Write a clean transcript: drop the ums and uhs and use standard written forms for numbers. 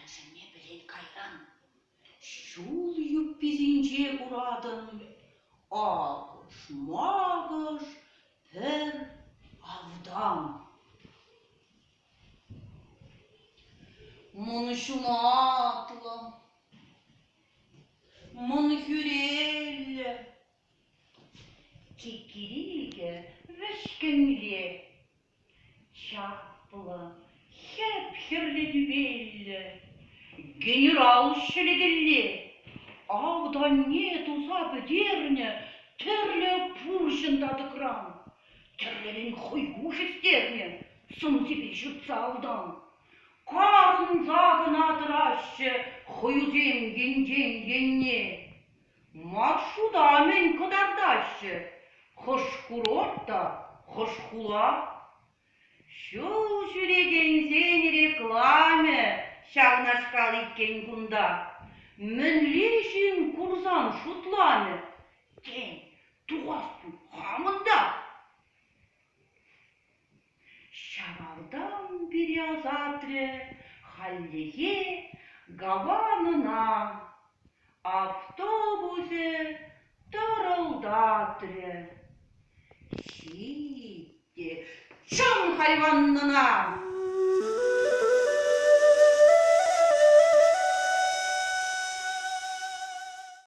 Мӗншӗнне пӗлен кайран. Ҫул юпписенче куратӑн акӑш-макӑш пӗр автан. Мӑн ҫунатлӑ, мӑн хӳреллӗ, Киккирикӗ вӗҫкӗнле, чаплӑ, хӗп-хӗрлӗ тӳпеллӗ, генерал ҫӗлӗкӗлле, автанне туса пӗтернӗ тӗрлӗ пурҫӑн татӑкран, тӗрлӗрен хӑю хӗстернӗ сӑмсипе ҫыртса алтан. Карӑнса кӑна тӑраҫҫӗ хӑюсем енчен енне. Маршрута-мӗн кӑтартаҫҫӗ, хӑш курорт та хӑш хула. Ҫул ҫӳрекенсен реклами ҫавнашкал иккен кунта. Мӗнле ҫын курсан шутламӗ, тен, тухас пуль хамӑн та. Ҫавалтан пире ӑсатрӗ хальлӗхе Гаванӑна. Автобусӗ тӑрӑлтатрӗ. Ҫит те чӑн хайваннӑна!